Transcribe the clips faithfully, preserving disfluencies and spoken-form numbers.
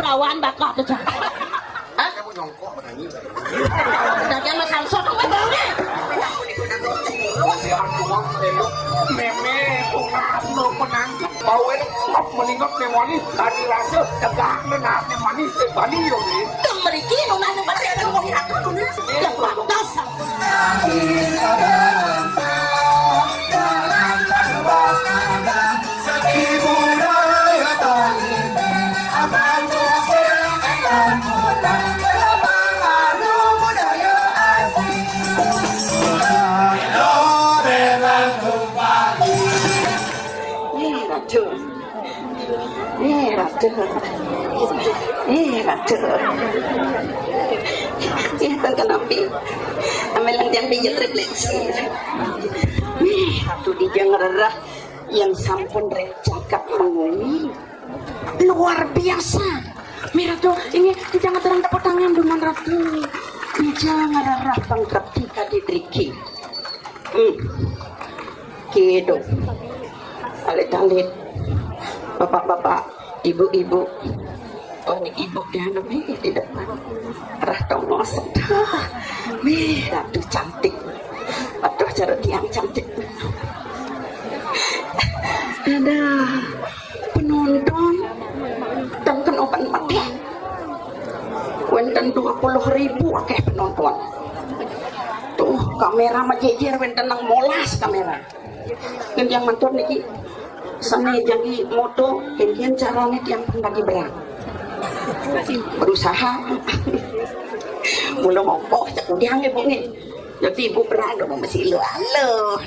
Awan bakal tuh, Cak. Hah? Kamu nyongkok menangis. Dagang mah samsot, apa baunya? Meme, bungas, belum menangkap. Bau ini, ngop, melingop, memori, tadi rasa, tegak, menang, memani, sebani, dong, ini. Tuh, meriki, nunah, nunah, nunah, nunah, nunah, nunah. Yang bakal samsot. Eh, Ratu. Eh, Ratu. Eh, Ratu. Eh, Tangkan Api. Amelan tiang pijat refleksi. Eh, Ratu Dija ngererah yang sampun rek cakap mengumi. Luar biasa. Mira tuh, ini tidak ngeterang tepuk tangan dengan Ratu. Dija ngererah pang Ratu kadidriki. Hmm. Gitu. Alit-alit. Bapak-bapak, ibu-ibu. Oh, ini ibu dia namanya di depan. Rah tongos. Aduh. Wih, Ratu cantik. Aduh, cara tiang cantik. Ada penonton. Tangkan open mati. Wenten dua puluh ribu akeh penonton. Tuh, kamera mah jejer, wenten nang molas kamera. Ngan yang mantur niki, sane jagi moto, kemudian carane tiang pun lagi berang. Berusaha. Mula ngokoh, cak udiang ibu nih. Jadi ibu berang, dong, masih lu, halo.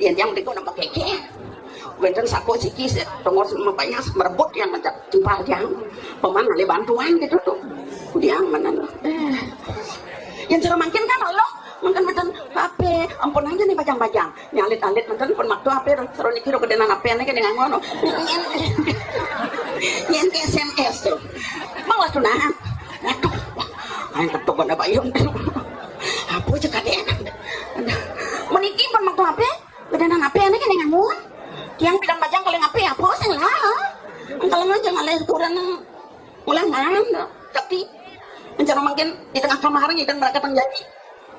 Yang yang berikut nampak keke. Wenten sako siki, se-, tongos mapayas, merebut yang ngajak timpal tiang. Paman ale bantuan gitu tuh. Udiang mana, eh. Yang cara mangkin kan lo, mangkin wenten H P, ampun aja nih bajang-bajang. Nyalit-alit manten pun maktu H P, sero niki ro kedenan H P ane kene ngangono. Nyen ke S M S tuh. Malah tuh nah. Aduh, ayo ketok ada bayung tuh. Apa aja kadenan. Meniki pun maktu H P, kedenan H P ane kene ngangon. Tiang bilang bajang paling H P apa sih lah? Kalau aja ngalih kurang ulah mana, tapi rencana mangkin di tengah kamar ngidang mereka tang jadi.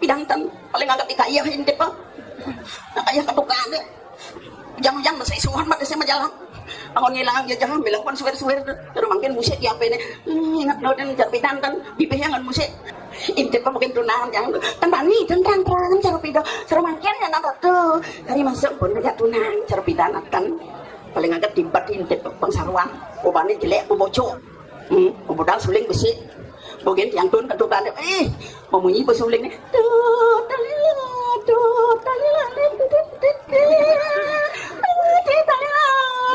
Pidanten, paling anggap ikayah intip, ah. Nah, kayah kebukaan deh. Jam-jam masih suhan pada saya majalah. Aku ngilang aja jangan bilang pun suwer-suwer tuh. Terus mangkin musik di apa ini? Hmm, ingat lo dan jar pidanten, bibih yang musik. Intip apa mungkin tunangan yang tentang ni, tentang perang cara pida. Cara mangkin ya nang tuh. Dari masuk pun ya tunang cara pidanten. Paling agak tibat intip pengsaruan. Ubani jelek, bocor. Hmm, budal suling besi. Bogen tiang tun ketukan. Eh, memunyi besi suling ni. Tut, talila, tut, talila, lit, tit, tit, tit. Tut, talila,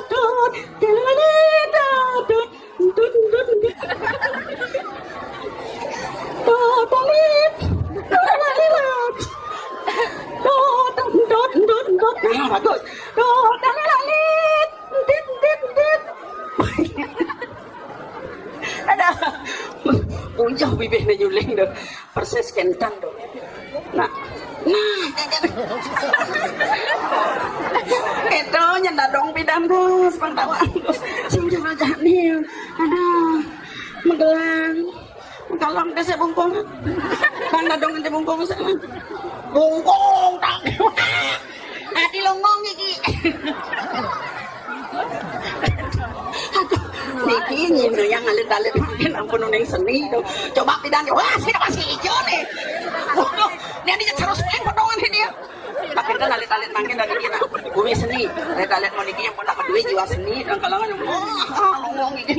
tut, talila, lit, tut, tut, tut, tut. Tut, talit, tut, talila. Tut, tut, tut, tut. Nah, bagus. Tut, talila, lit, tit, tit, tit. Ada. Unjah bibihnya nyuling tuh. Persis kentan tuh. Nah. Nah, itu nyenda dong pidan tuh, sepengetahuan tuh. Sing coba jahil. Aduh. Magelang. Kalau ke sebungkung. Bang nadong di bungkung sana. Bungkung tak. Ati longong iki. Aduh, niki nyindu yang alit-alit mangkin ampun uning seni tuh. Coba pidan, wah, sini masih hijau nih. Waduh, ini dia terus main potongan ini ya. Tapi kan alit-alit mangkin dari kita. Bumi seni, alit-alit mau niki yang pun tak duit jiwa seni dan kalau wah, longong iki.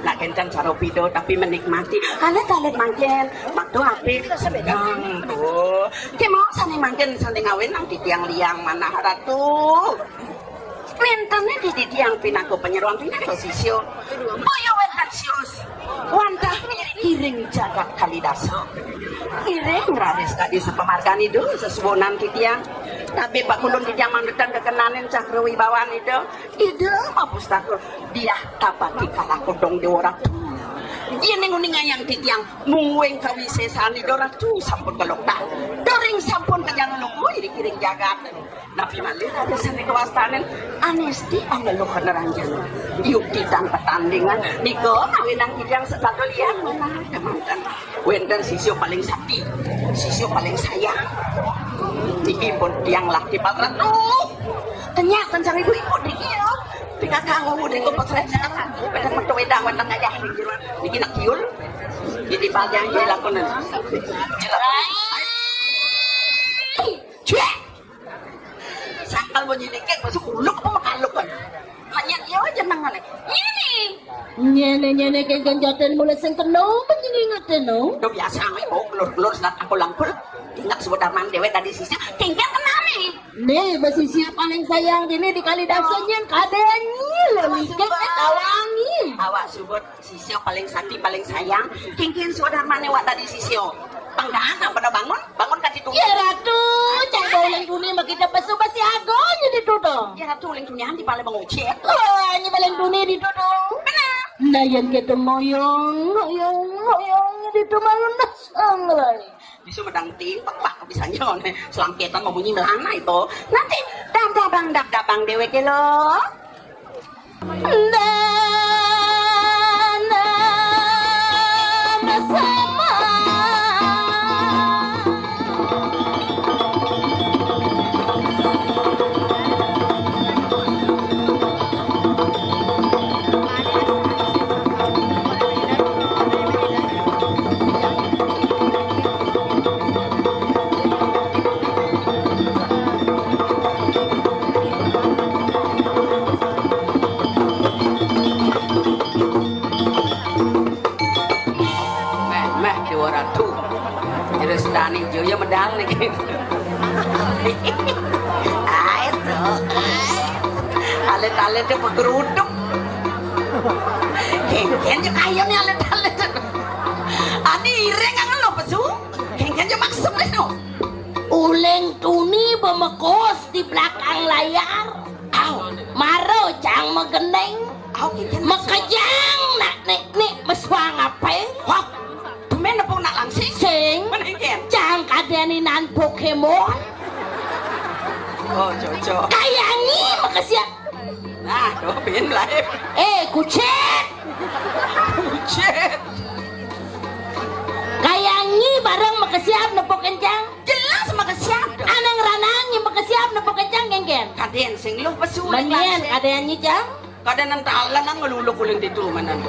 Nak kencang cara pido tapi menikmati. Alit-alit mangkin, waktu api senang tuh. Ki mau sani mangkin sani ngawin nang titiang liang mana ratu. Wénten ing titiang pinangka panyeroan, pinangka sisya. Boya wénten sius. Wantah ngiring jagat kalidasa. Ngiring raris kadi sapamargan Ida, sesuwunan titiang. Tabé pakulun titiang manut kekenaning cakra wibawan Ida. Ida mapustaka diah tapati kalakodong Déwa Ratu. Yén ning uning ayang titiang, mungguing kawisésan Ida Ratu sampun kalokta. During sampun kajangan lungguh ring jagat. Napi malih raga sané kawastanin, anesti anggeluh neranjana. Yukti tan patandingan, nika ngawinang titiang setata liang manah kemanten. Wénten sisia paling sakti, sisia paling sayang. Niki pun tiang lakti Pak Ratu. Kenyak kencang ibu-ibu niki ya. Tinggal kanggo udah ikut potret sekarang. Beda metu wedang wénten ngayah ring jeroan. Niki nak kiul. Jadi bagian dia lakonan. Cek. Sangkal bunyi dikit, masuk uluk apa makaluk kan? Hanya dia aja nang ngene. Ini. Nyene, nyene, kéngkén jatin mulai sing kena, apa nyingingetin, no? Udah biasa, ae, mau kelur-kelur, senat aku langkul. Ingat sebut darman dewek tadi sisnya, kéngkén kena nih. Nih, besi sisia paling sayang dini di kali dasa nyén kadényi, lho, mikir, eh, tawangi. Awak subut. Sisia paling sakti, paling sayang. Kéngkén swadarmané wak dadi sisia. Panggahan apa dah bangun? Bangun ka ditu. Ya Ratu, cak uling tuni makita pesu besi agonya ditu to. Ya Ratu, uling tuni andi paling mengocet. Oh, ini paling tuni ditu to. Benar. Nah, yang kita ngoyong, ngoyong, ngoyong ditu malu nasang lai. Bisa medang timpek, Pak, bisa nyone. Selangketan mau bunyi melanai to. Nanti dab dabang, dab dabang dewek lo. Meh, meh, Dewa Ratu. Terus Dani Jaya medal niki. Ae to, ae. Alit-alit dia penggeruduk. Kéngkén je kayone alit-alit. Ani ireng kan lo pesu. Kéngkén je maksud itu. Uling tuni bemekos di belakang layar. Au, mara cang magending. Au, kéngkén maksud. Makejang nak nik-nik mesuang apa? Wah, tumben nepuk nak langsing. Sing. Mana kéngkén? Cang kadéninan Pokémon. Oh, cocok. Kayangi makesiap. Nah, tuh pin lain. Eh, kucit. Kucit. Kayangi bareng makesiap nepukin cang. Jelas makesiap. Anang ranang nyi makesiap nepukin cang, kéngkén. Kadén sing luh pesu. Mendingan kadén nyi cang. Kadén nentalan nang ngeluluk uling ditu manan.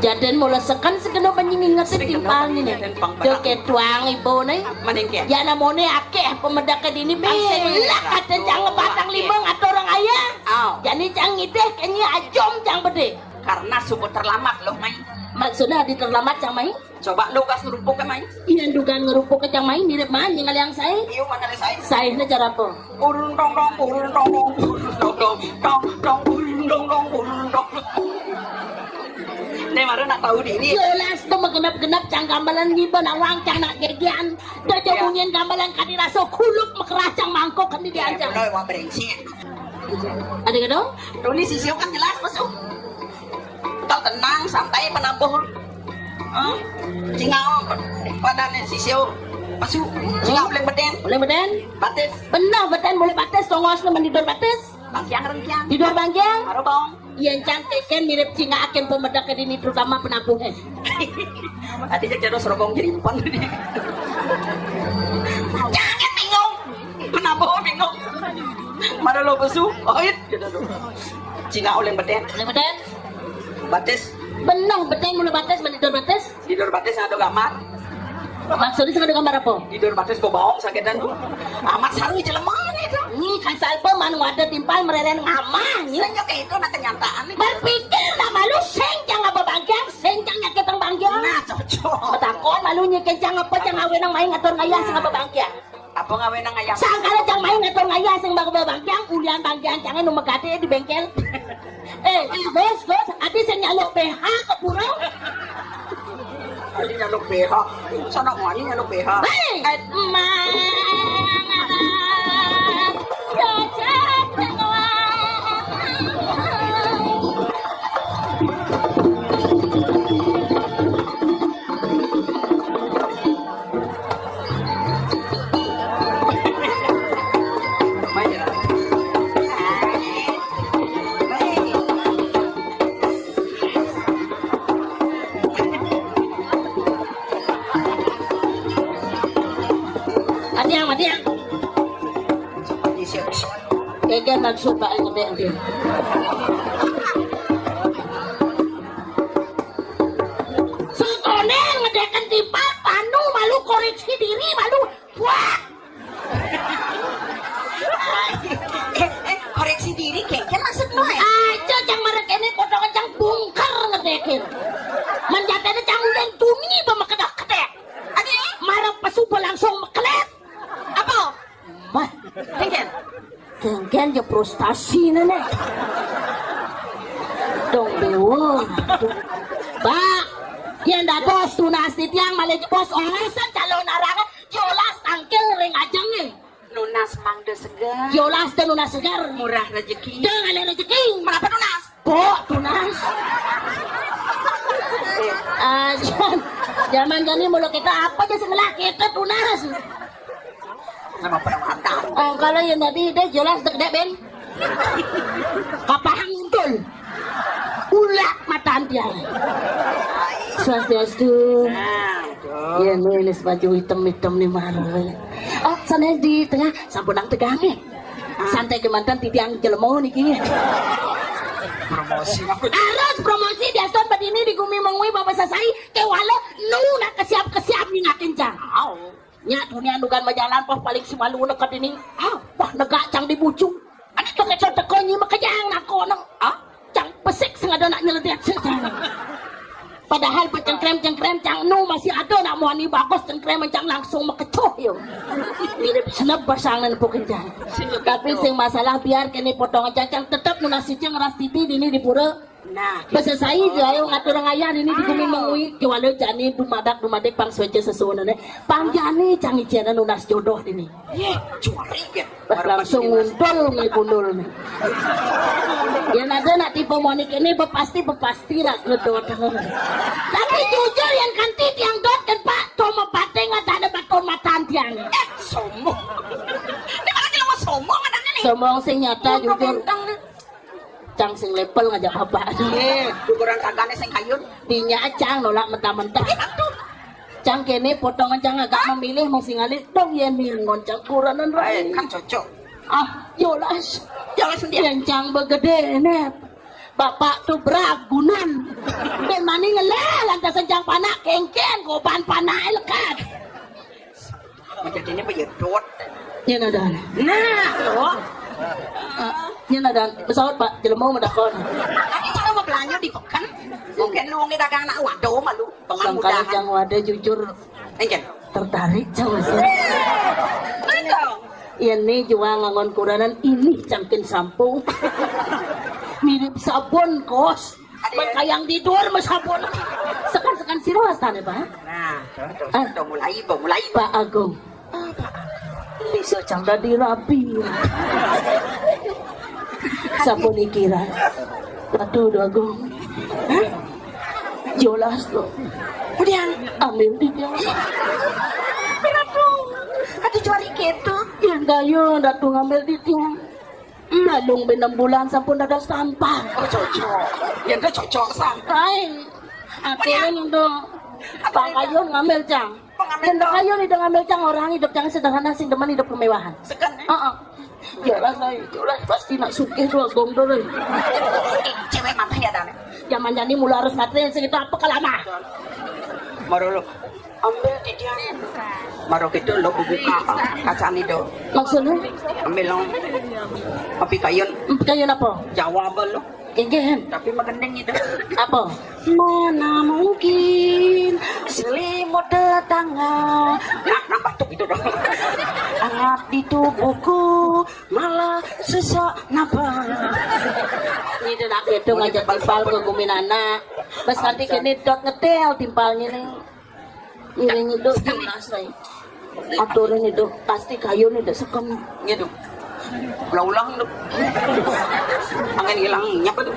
Jadén mula seken sekena panjing ngingetin timpal nyi né. Jadén pang berak. Joget tuang ibu né. Maningkén. Ya namone akéh pemedake dini, Bang, sing lah, kadén cang ngebatang lima ngatur orang ayah. Au. Jani cang ngidih kenyi ajom cang bedé. Karena subuh terlambat loh, Mai. Maksudnya adi terlambat cang, Mai? Coba lu gas ngerupuk, Mai. Iya, dugan ngerupuk cang, Mai, mirip Mai ngaliang saé. Iya, mana saé? Saéné cara apa? Urun tong tong, urun tong tong, urun tong tong, tong tong, urun tong tong, urun tong tong. Né baru nak tahu diri. Jelas to magenep-genep cang gamelan ngiba nawang cang nak gegian. Dah, iya, bunyian gamelan kadi rasa kuluk mekerah cang mangkok kan di diancang. Mulai wah brengsek. Ada gitu? Tulis sisio kan jelas masuk. Kau tenang, santai, penabuh. Hah? Cingau, pada nih sisio. Masuk. Cingau uling beden. Uling beden? Batis. Bener, beden boleh batis, tongos lu mendidor batis. Bangkiang rengkiang. Didor bangkiang? Baru bawang. Iya, cang kéngkén mirip cingak akin pemedak ke dini, terutama penabuh, eh. Tadi cek terus rokok jerimpang. Jangan bingung. Penabuh bingung. Mana lo pesu? Oit, gitu tuh. Cingak uling beden. Uling beden. Batis. Bener, beden mulu batis, mendidor batis. Tidur batis ada gambar. Maksudnya sing ada gambar apa? Tidur batis babaong sakitan tuh. Amat saru jelema nih tuh. Nih kan salpa manu ada timpal mereren ngamah nih. Sing kayak itu nah kenyataan nih. Berpikir nak malu sing jangan babangkiang, sing jangan nyakitang bangkiang. Nah, cocok. Betakon malu nyikin jangan apa jangan awe nang main ngatur ngayah sing babangkiang. Apa ngawe nang ayam? Sangkala cang main ngatur ngayah sing babangkiang, ulian bangkiang cangé nu megadé di bengkel. Eh, eh, Gus, Gus, adi sing nyaluk B H ke pura. Adi nyaluk B H. Sana wani nyaluk B H. Hei, eh, Mang. Cocok, Mang. Tiang, mah tiang. Geger maksud Pak Ente. Sekoné ngedéken timpal, panu malu koreksi diri, malu. Wah. Eh, eh, koreksi diri, geger maksud mah ya? Aja cang marek ini, kodong cang bungker ngedékin. Menjatene cang udah tuni ba makedak-kedek. Ade? Marek pesu ba langsung mekelet. Apa? Mah, kéngkén. Kéngkén ya frustasi nenek. Dong bewo. Pak, yén dados tunas titiang malih jebos orosan calon arangan, jolas tangkil ring ajengé. Nunas mangda seger. Jolas té nunas seger. Murah rezeki. Té ngalih rezeki. Menapa nunas? Pok tunas. Ah, jan-, jaman jani mula kita apa aja sing ngelah kita tunas. Nama perawatan? Oh, kalau yang tadi deh jelas dek dek, Ben. Kapahang untul. Ulat matan tiang. Swastiastu. Nah, itu. Ya, nulis baju hitam-hitam nih marah. Oh, sana di tengah, sampun nang tegang nih. Santai kemanten titiang jelema niki. Promosi aku. Harus promosi diaston badini di gumi mengwi Bapak Sasai kewala nu nak kesiap-kesiap minakin jang. Au. Nya dunia nugan majalan pah paling simalu neked ini. Ah, wah negak cang di bujung. Ane cok cok teko nyi makejang nako nang. Ah, cang pesik sing ada nak nyeledet sih. Padahal ba cengkrem-cengkrem cang nu masih ada nak muani bagus cengkrem cang langsung mekecuh yo. Mirip senep basang nan pukin cang. Tapi sing masalah biar kene potongan cang, cang tetep nunas cicing ras titi dini di pura. Nah, basa sai ayo ngatur ngayah dini di gumi mengwi kewala jani dumadak dumadik pang sueca sesuunane. Pang jani cang icena nunas jodoh dini. Ye, curi ke. Pas langsung nguntul ngai gundul nih. Yang ada nak tipe monik ini bepasti bepasti nak gedot. Tapi jujur yang kanti tiang dot kan Pak, cuma bating ada ada baton matan tiang. Eh, sombong. Ini mana jelema sombong adanya nih. Sombong sing nyata jujur. Cang sing lepel ngajak bapak. Eh, ukuran kagane sing kayun. Dinya cang nolak mentah-mentah. Cang kene potongan cang agak memilih masih ngalih dong yen nih ngoncang kuranan rai. Kan cocok. Ah, yolas. Yolas dia. Yang cang begede nih. Bapak tuh beragunan. Dan mani ngeleh lantasan cang panak kengken goban panak lekat. Menjadinya beyedot. Nyana dan. Nah, lo. Ah, nyana dan pesawat Pak, jelema mau dakon. Tadi cara mau belanja di peken. Mungkin lu ngi dagang anak waduh malu. Pengamudahan. Cang wadah jujur. Enggak. Tertarik cang masih. Iya nih jual ngangon kuranan ini cangkin sampung. Mirip sabun kos. Bang kayang tidur mas sabun. Sekan-sekan sira wastane, Pak? Nah, terus, terus, ah. Udah mulai, udah mulai. Pak Agung. Bisa cang dadi rabi. Sampun iki ra. Aduh, Agung. Hah? Jolas lo. Udah. Ambil di dia. Aduh. Aduh, cari gitu. Yang gayo, Datu ngambil di dia. Nalung benem bulan sampun dados tampan. Oh, cocok. Ya udah cocok san. Hai. Akhirnya untuk Pak Kayun ngambil cang. Pengambil. Dan Pak Kayun itu ngambil cang orang hidup jangan sederhana sing demen hidup kemewahan. Sekan, eh? Heeh. Ya lah saya itu lah pasti nak sugih dua gong dulu. Cewek matanya dan. Zaman jani mula harus materi sing itu apa kelama. Marulu. Ambil di dia. Baru gitu lo buka kaca nih do. Maksudnya? Ambil lo. Api kayun. Kayun apa? Jawa apa lo? Kengkeng. Tapi magending itu. Apa? Mana mungkin selimut tetangga. Nah, nah batuk itu dong. Hangat di tubuhku malah sesak napa. Ini nak itu ngajak timpal ke gumin anak. Pas nanti kene dot ngetel timpalnya nih. Ini ngidup jelas nih. Aturan itu pasti kayu nih udah sekem. Ngidup. Ulang-ulang tuh. Angin hilang nyapa tuh.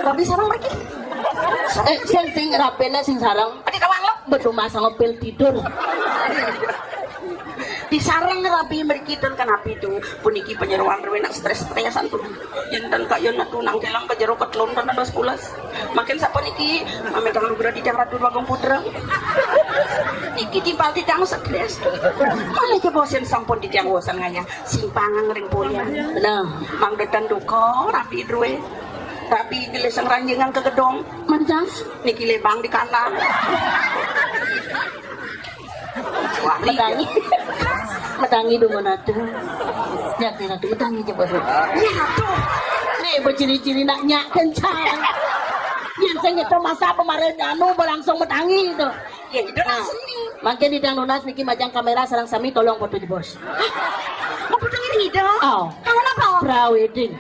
Tapi sama lagi. Eh, sing sing rapena sing sarang. Tadi tawang lo. Betul masang pil tidur. Disareng rabi mriki ten kanapi tu, puniki panyeroan druwe nak stres-stresan tu. Yen ten kak yen atu nang kelang ka jero ketlon ten dos pulas. Makin sapa niki, mamegang lugra titiang Ratu Bagong Putra. Niki timpal titiang stres. Malih kebosen sampun titiang bosen ngayah simpang ring Boyan. Bener. Mang detan duka rabi druwe. Rabi gelis ranjingan ke gedong. Mencas. Niki lebang di kanan. Medangi. Medangi dong natu. Jati natu medangi coba. Ya tuh. Nih berciri-ciri nak nyak kencang. Yang sing itu masa kemarin anu berlangsung medangi itu. Ya itu nah, seni. Makin di nunas niki majang kamera sareng sami tolong foto di bos. Mau foto ngiri dong? Oh. Kalau apa? Prawedding.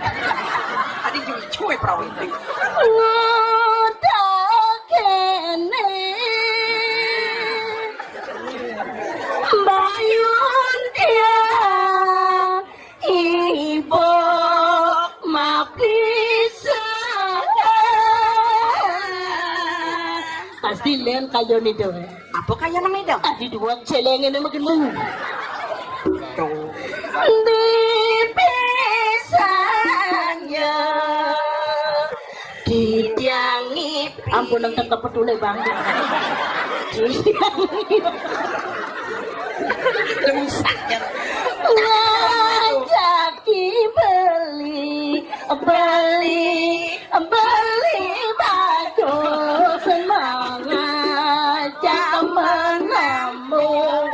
Tadi cuy prawedding. Udah kene. Bayun dia ibu mapisa. Pasti len kayo ni dong. Apa kaya nang itu? Adi dua celeng ini makin lu. Tuh. Di pisangnya. Ditiangi. Ampun nang tengkep petule bang. Ditiangi. Rusak ya. Ngajaki beli, beli, beli bagus semangat zaman nambung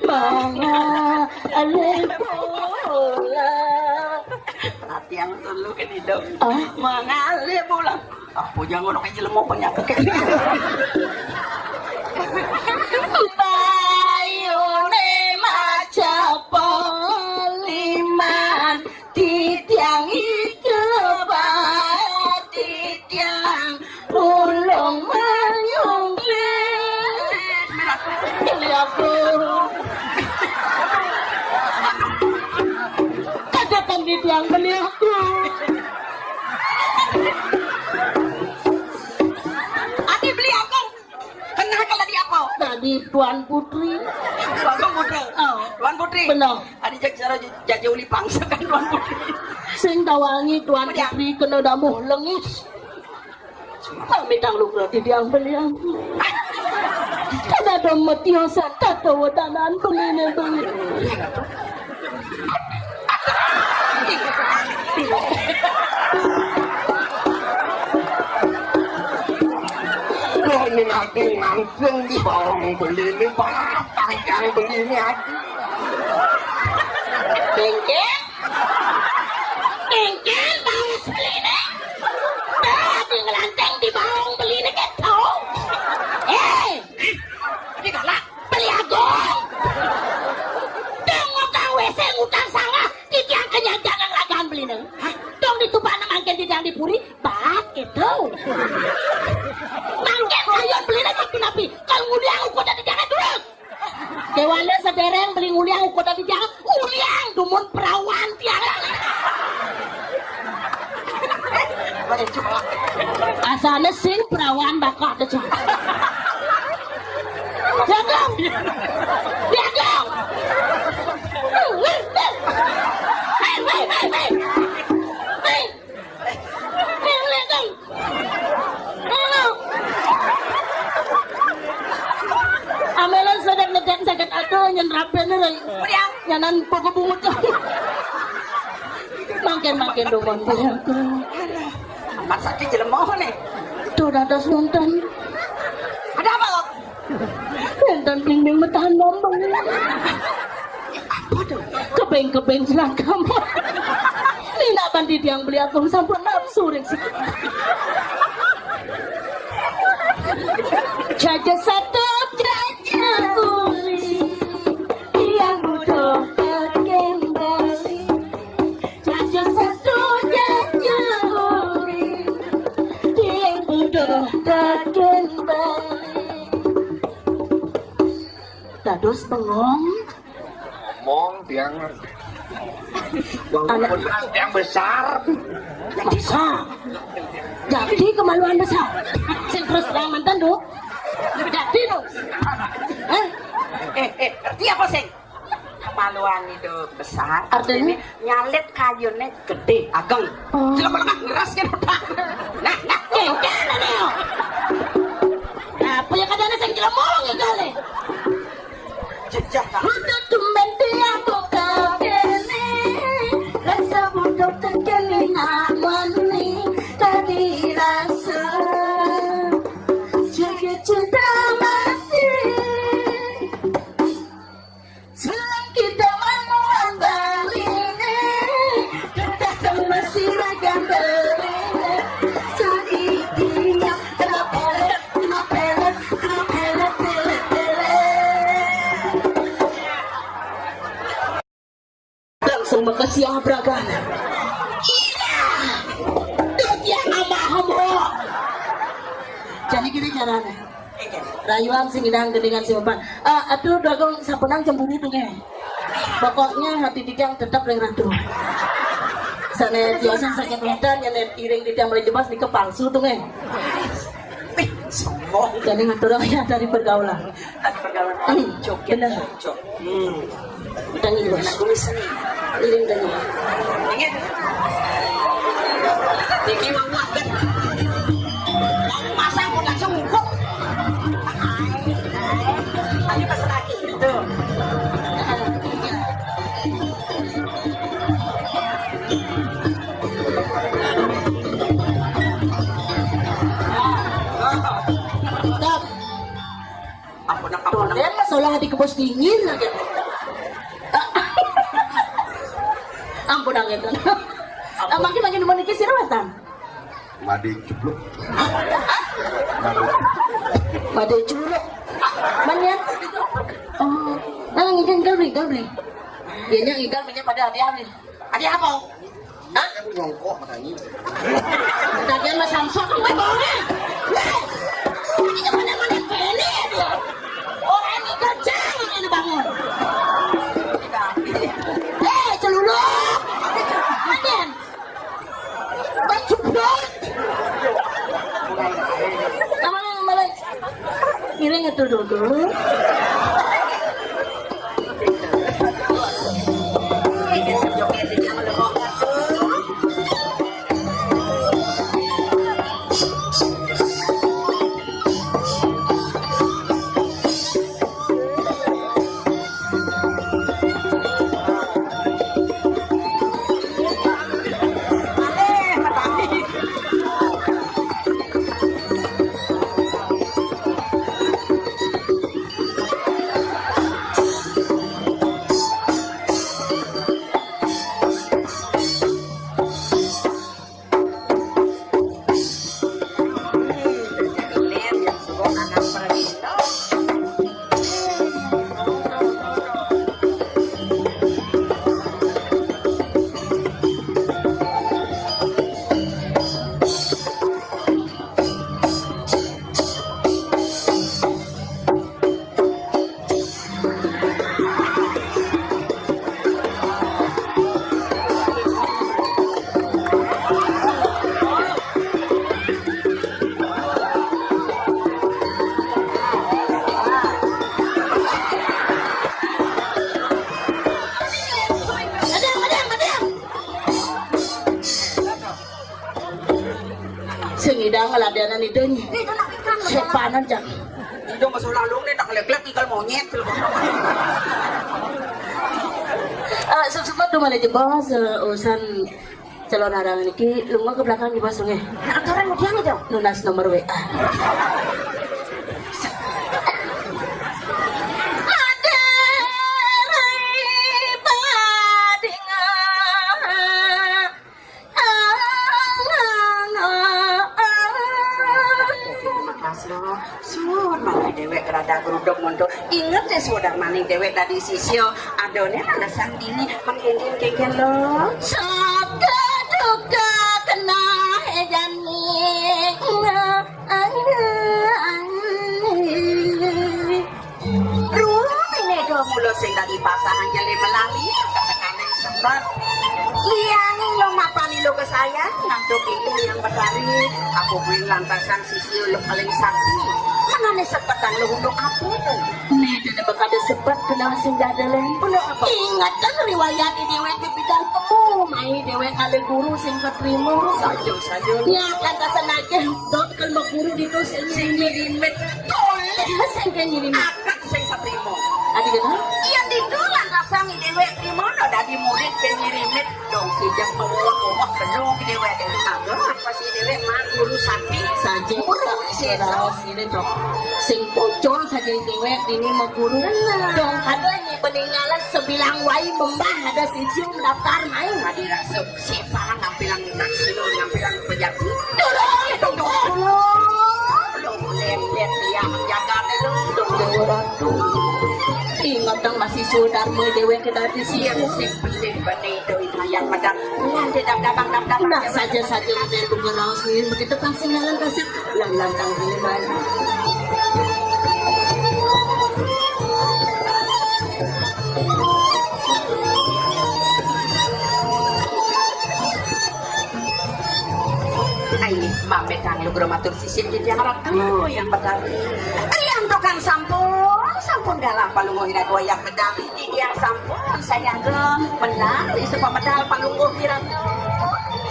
mengalir pula. Perhatian dulu kan hidup. Ah? Mengalir pula. Apa jangan orang jelema penyakit kayak ini? Bayune maca poliman, titiang ike bae titiang ulung menyungklir. Beli aku. Katakan titiang beli aku. Ati beli aku. Kenal kalau di apa? Tadi Tuan Putri. Bagong Putri. Oh. Tuan Putri. Benar. Adi jak cara jajah uli pangsa kan Tuan Putri. Sing tawangi Tuan Putri kena damuh lengis. Kami tang lugra titiang beliang. Kada ada metiosan tata wedanan beline beli. Loh, ini nanti langsung di bawang beli ini, barang yang beli ini aja. Kengkeng, kengkeng, baus beli ini. Tadi ngelanteng di bawang beli ini gitu. Eh, ini galak. Beli Agung. Tengok kang W C ngutang salah, titiang kenyang jangan ragaan beli neng. Hah? Dong di Subana mangkin titiang di Puri, bat gitu. Mangkin ayo beli neng satu napi. Kalau nguliang ukur dari jangan terus. Kewala sedereng beli nguliang ukur dari jangan. Nguliang dumun perawan tiang. Asane sing perawan bakal kejam. Jagong. Jagong. Hei, hei, hei, hei. Hei. Hei, hei, hei. Hei. Amelan sedet-nedet sedet ado nyen rapen nih. Nyanan pokok bungut. Mangkin-mangkin dumun. Masa di jelema nih. Tuh dados nonton. Ada apa kok? Nonton bling-bling metanom. Apa tuh? Kebeng-kebeng selangkam. Nina pandi tiang beli aku sampun nafsu ring siki. Jaja satu jaja uli, tiang butuh kembali. Jaja satu jaja uli, tiang butuh kembali. Dados bengong. Ngomong tiang. Anak yang besar. Yang besar. Jadi kemaluan besar. Sing terus terang mantan tuh. Jadi tuh. Eh, eh, eh, ngerti apa sing? Maluan itu besar. Artinya? Ini nyalit kayunya gede, ageng. Oh. Jelema lengah ngeras kan udah. Nah, nah, kéngkén nih. Apa ya kadang sing jelema ngéngkén nih? Jejak, Kak. Untuk tumben dia buka kene, rasa butuh tekene nak mani tadi rasa. Jaga cinta mati. Selang kita manuan baline, kita sama siragan beline. Jadi dia rapele, rapele, rapele, pele, pele. Langsung makasiabragan. Iya. Duh, dia nambah homo. Jadi gini caranya. Rayuan sing idang gendingan sing umpan. Eh, atuh dagang sapenang cemburu tuh, nge. Pokoknya hati titiang tetap ring ratu. Sana biasa sakit hutan, ya, iring titiang mulai jebas di kepalsu tuh, nge. Ih, sombong. Jadi ngatur ya dari pergaulan. Dari pergaulan. Hmm, joget, bener. Cok. Hmm. Tangi, Bos. Aku seni. Iring tangi. Ingat. Tinggi mau banget. Mau pasang pun langsung ngukuk. Tadi pas lagi. Tuh. Stop. Ampun, ampun. Tulen mah solah di kebos dingin lagi. Ampun, angin. Makin, makin mau niki sira, Mas, Tam? Made cupluk. Made. Made cupluk. Mana? Oh, nah, ngidang, ngidang beli, ngidang beli. Iya, nya ngidang belinya pada hadiah nih. Hadiah apa? Hah? Aku nyongkok makanya. Tadi sama Samsung kan gue bohongnya. Weh, ini mana mana kene dia. Orang ini kerja ini bangun. Eh, celuluk. Aden. Bacuplok. Sama yang balik. Ini ngetul dulu. Sing idang ngeladenan itu nih. Sepanan, Cak. Itu masuk lalu nih, tak lek-lek ikan monyet. Eh, sukses tuh mana jebos, eh, urusan calon arang niki, lu mau ke belakang di bos, nggih. Nah, aturan mau diam itu. Nunas nomor W A. Sun, mangke déwék rada gruduk monto. Inget ya, sudah maning déwék tadi sisya. Adoné alesan dini mengkengken-kengken lo. Saka duka kena jani. Ruminé do mula sing dadi pasangan jelé melali, tekaning sebab. Liyane lo mapani lo kesayang, ngantuk ibu yang betari, aku kuwi lantasan sisi lo paling sakti. Ané sebet dang lu untuk apa? Né dene bakal sebet kenal sing jadele. Bener apa? Inget kan riwayat déwék di bidang temu, mai déwék ada guru sing keterima. Saja, saja. Ya, lantasan aja dot kalau guru ditu sing nyirimin. Boleh sing nyirimin. Akan sing keterima. Adi kata? Yang ditu lantasan déwék terima, no, dadi murid sing nyirimin. Dong, sing pawak-pawak belum déwék. Agak apa sih déwék mah guru sakti. Saja. Guru sih. Ini dong. Sing pocol saja déwék dini mau guru. Bener. Dong ada nyi peninggalan sebilang wai membah ada siji daftar main. Tadi rasa siapa nampilan taksi lo, nampilan pejabat. Dorong itu dong. Lo lihat dia menjaga dulu. Dong Dewa Ratu. Ingat dong masih sudarma déwék kita di sini. Iya, sih benih-benih itu yang pada. Nanti dam dam dam dam. Nah, saja-saja udah bukan langsung begitu kan sing jalan kasih. Lan lantang riman. Ai, mame kang lugra matur sisin di tiang ratu yang betari. Tiang tukang sampun, sampun galah palungguh ira goyang bedang. Yang sampun saya ke menang di sebuah medal palungguh di ratu.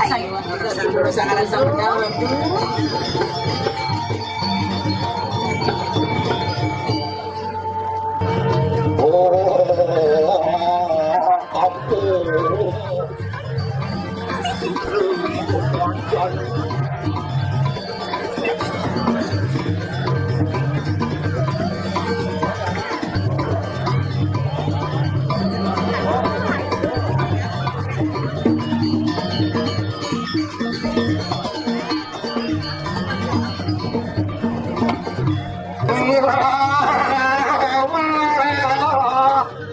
Saya urusan medal. Oh, ampun.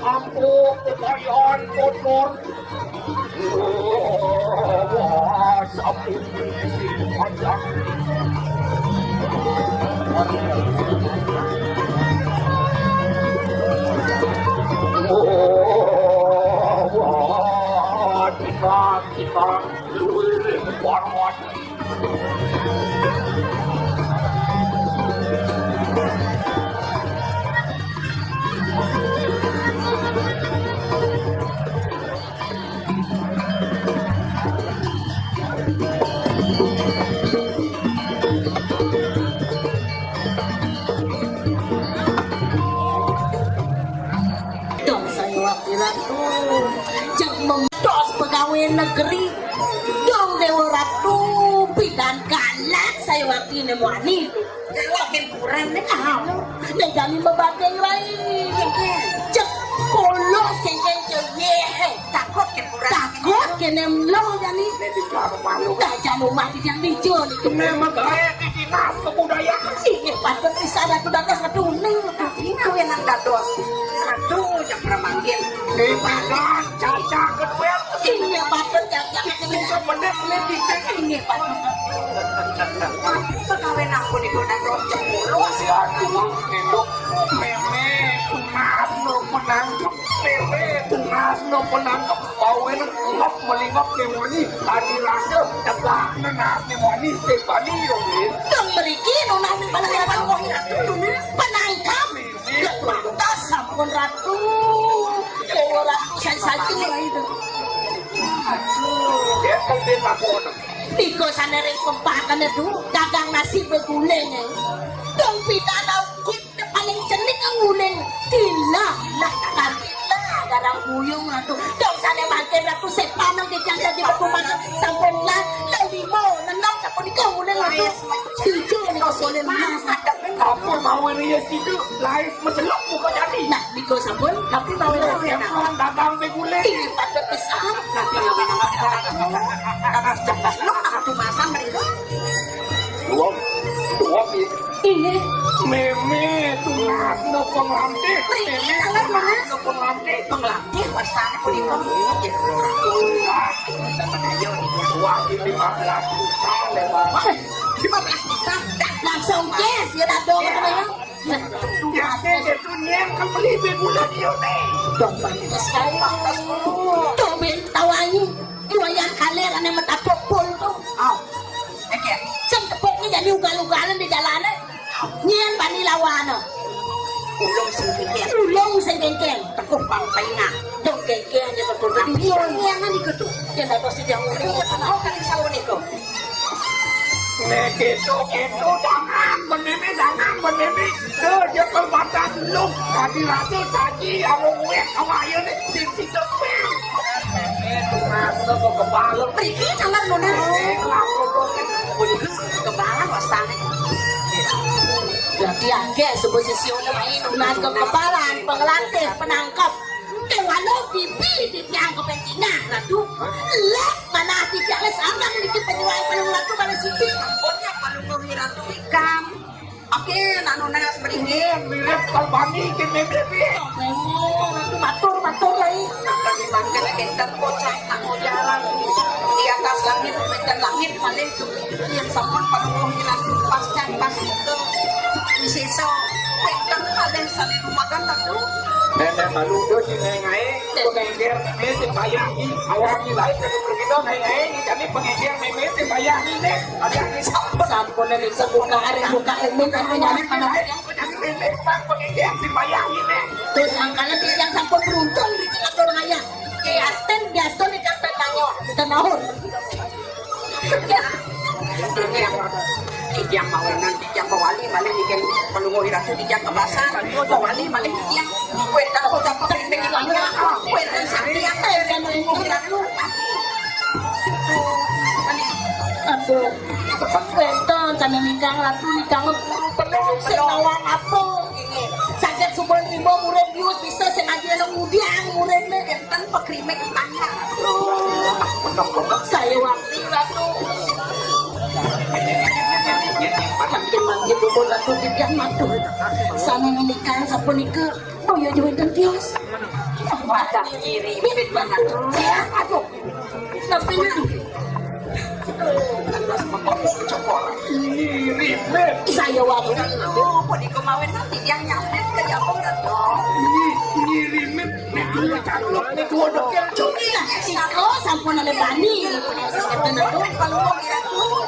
Ampun, kekayaan kotor. Wah, sapi. Wah, kita, kita. Luwih parwati. Dong saya wakil ratu, cek mentos pegawai negeri. Dong Dewa Ratu, bidan galak saya wakil nemuani. Kalau kurang nih, ah, nih kami membagai lain. Cek kolos kengkeng cek ye. Takut ke kurang. Takut ke nem lo jani. Nih di malu. Dah jangan mati yang dijo nih. Memang kayak di dinas kebudayaan. Ini patut di sana tuh datang satu nih. Tapi ngawen nang dados. Aduh, jam pramanggil. Eh, badan, caca, kedua. Ini patut caca. Ini menit, menit, ini patut. Tapi pegawai aku di kota Rojak mulu. Masih ada, Bang. Itu, meme, tunas, no, penangkep. Meme, tunas, no, penangkep. Bawen ngop melingop demoni tadi rasa ceplak nenah demoni Stefani yo. Dong mriki nunah ning panangkapan wong ratu nunah penangkap. Pantas sampun ratu. Dewa ratu saya saja itu. Ya kan dia takut. Tiga sana ring pempakane tu dagang nasi beguling. Dong pidana. Paling cenik nguling. Tilah, lah, kan tilah, garang buyung ratu. Dong sane mangkin ratu setan nang kejang dadi beku masuk sampun lah. Lah lima, enam sampun iku nguling ratu. Tujuh niku nguling mas. Apa mau ini ya situ? Lais mencelok muka jadi. Nah, niku sampun, tapi mau ini yang orang dagang beguling. Ini patut besar. Nanti ngapain apa? Karena sejak pas lu aku masang dari itu. Dua, dua, Inggih. Mémé, tunas no pengelamtih. Mriki. Mémé, sangat tunas no pengelamtih. Pengelamtih, wasane punika. Inggih. Wah, lima belas juta lewat. Wah, lima belas juta. Langsung cash ya, Dado, katanya. Ya, saya itu nyengkel beli begulan, yo, nih. Dong, pantes sekali. Tuh, Ben, tawangi. Iwayan kaler ane metabok pol tuh. Aw. Oke. Sing tepuknya jadi ugal-ugalan di jalanan. Nyén bani lawana. Ulung sing kéngkén. Ulung sing kéngkén. Tekuh pang paingat. Dong kéngkén ya betul. Tapi nyén ngan iku tuh. Yén dados sing ngene ya kenal kan sawo niku. Nek itu, itu jangan menini, jangan menini. Tuh, dia perbuatan lu. Tadi ratu tadi awong wek awak ya nih. Sing situ. Masuk ke kepala. Mriki kamar Nona. Kepala wasane. Dadi akeh sebut sisi ono main. Mas kepalan, pengelatih, penangkep. Kewalo pipi di tiang kepentingan, Ratu. Lek mana di tiang les ambang dikit penyuai paling Ratu pada siti. Ampun ya, paling Ratu ikam. Oke, nak nunas beringin. Mirip kalbani ke meme piye? Oh, Ratu matur, matur, Rai. Akan dimangke lek enten bocah tak mau jalan. Di atas langit, benten langit, malih yang sampun panuwuh ngilang pas can pas itu. Di sisa, benten malih sane rumakan, Ratu. Nenek malu do di ngae-ngae, pengenger, meme sing bayahi, awak nilai, pergi do ngae-ngae, ini kami pengenger, meme sing bayahi, nek. Sampun ning sebuka arek buka emin kan nyari mana. Terus angkane titiang sampun beruntung di tengah orang ayah. Ke Asten, di Asten di Kapten Manyo. Kita naon. Titiang mawenan, titiang mawali malih ikan pelungguh iratu titiang ke pasar. Mawali malih titiang. Kuetan kota pekering teki banyak. Kuetan sakti apa yang pelungguh iratu. Aduh, wénten sané ningkang ratu ningkang guru penuh sing nawang apa. Saged suba nrima murid bius bisa sing ajina ngudiang muridné. Wénten pekrimik tangga. Saya wakti ratu. Makin manggih umur ratu titiang matur. Sané ningkang sapunika. Oh ya, jual tios. Wadah iri, bibit banget. Ya, aduh. Tapi ini iri, bibit. Saya waktu itu, pun iku mawin nanti yang nyampe ke Jakarta. Ini iri, bibit. Ini dulu cakep, ini dua dekil. Cumi lah, siko sampun ada bani. Kalau mau kira tuh.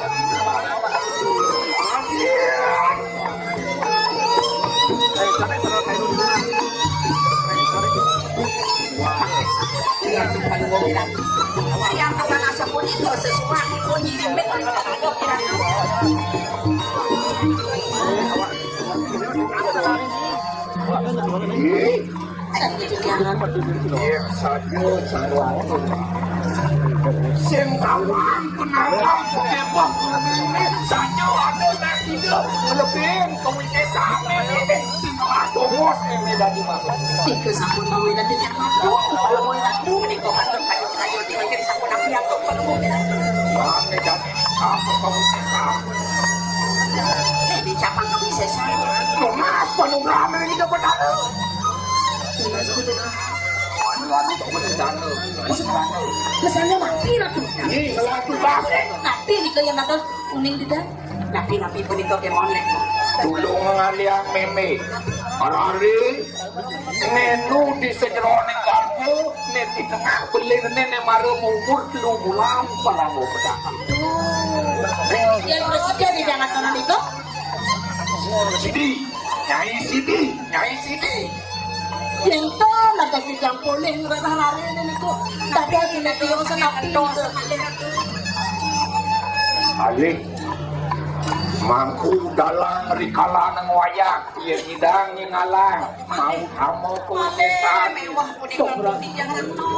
Iya, saja, saja. Sing kawan, kenapa, kenapa, saja ada nak tidak, lebih, kau ini sama ini. Sing kawan, bos, ini dari mana? Tiga sampun mau ini tidak mampu. Kalau mau laku, ini kok atur kayu-kayu, ini mungkin sampun aku yang kau perlu. Apa jadi? Apa kau bisa? Ini siapa kau bisa sama? Kenapa nunggu rame ini dapat ada? Misalnya mati ratu. Ih, selaku base. Mati nih kaya ngatos kuning tidak. Napi-napi punika kemon nek. Tulung ngaliang meme. Arari nenu di sejeroning garpu, nek di tengah belirne nek mara umur telu bulan parama pedang. Yang presiden di jangan itu. Sidi, Nyai Sidi, Nyai Sidi. Yen to lantas dicampur ning rarah-rare niku, dados nek tiyang senapi. Alih, mangku dalang rikala nang wayah, yen ngidang ning alang, mau tamo kuwi setan. Mewah punika tiyang anu.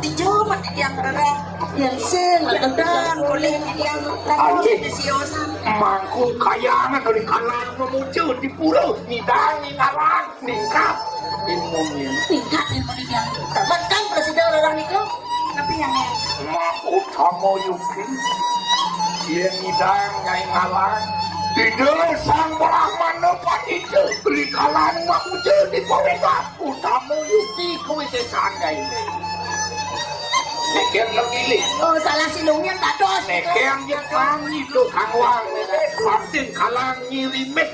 Dijo mati tiyang rarah. Yen sing gendang boleh tiyang. Alih, mangku kayangan rikala memuja di pura, ngidang ning alang. Ningkat ilmune. Ningkat ilmune dia. Tamat kan presiden orang niku. Tapi yang mau utama yuki. Yen ngidang Nyai Ngalang. Tidak sang Brahmana Pandita. Rikalan mamuja di pawita. Utama yuki kuwi sesangga ini. Mikir terpilih. Oh, salah silungnya dados. Mikir Jepang itu kang wang. Vaksin kalang ngirimit.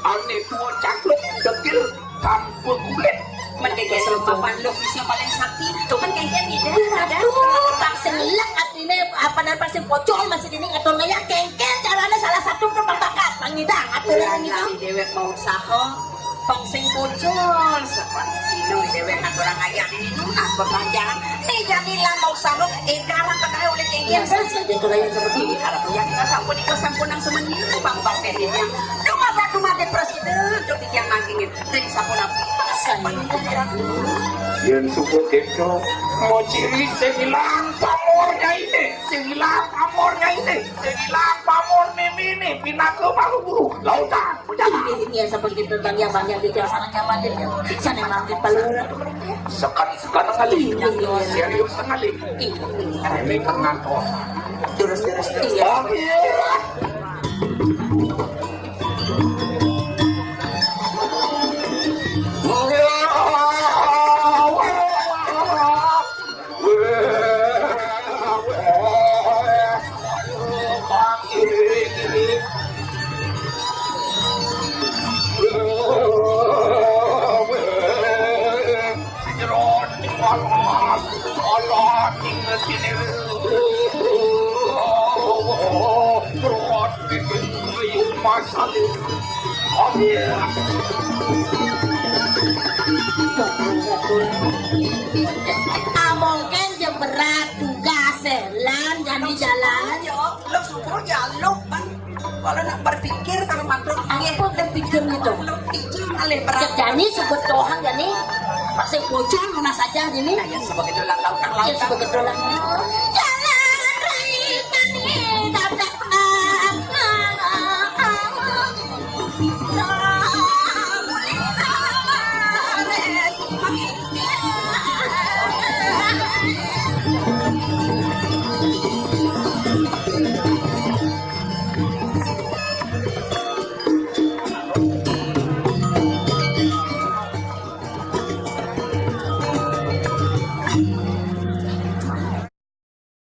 Ane tuwa cangkluk dekil tanpa kulit. Men kengken lho papan lho bisa paling sakti. Cuman kengken tidak ada. Pang sing lek atine apa, dan pang sing pocol masih dini ngatur ngaya kengken carane salah satu ke pembakat pangidang aturan gitu. Déwék mau usaha, pang sing pocol seperti sino déwék ngatur ngaya ini nunas belanjaan. Nih jani lah mau usaha, eh garang kena oleh kengken. Biasa saja tuh yang seperti ini. Harap ya kita sampun ikut sampun nang semenit bang bang ini yang cuma satu mati presiden tuh yang nangkingin. Jadi sampun apa? Yén suku kita mau ciri sing ilang pamornya ini, sing ilang pamornya ini, sing ilang pamor mimi ini, pinaka malu guru, lautan, hujan. Ini, ini yang seperti itu, Bang, ya, Bang, yang bikin sana nyaman deh, ya. Sana emang di Palura tuh, ya. Sekali, sekali, sekali. Iya, iya. Serius sekali. Iya, iya. Ini kan ngantor. Terus, terus, terus. Iya. Oh, iya. Mungkin ya berat tugas, eh, lan, jani jalan. Ya, lo syukur ya lo, Bang. Kalau nak berpikir, kalau mantul, apa berpikir gitu? Lo pikir alih berat. Jani sebut doang, jani pasti bocor mana saja ini. Nah, ya, sebagai tulang laut, ya, sebagai tulang laut.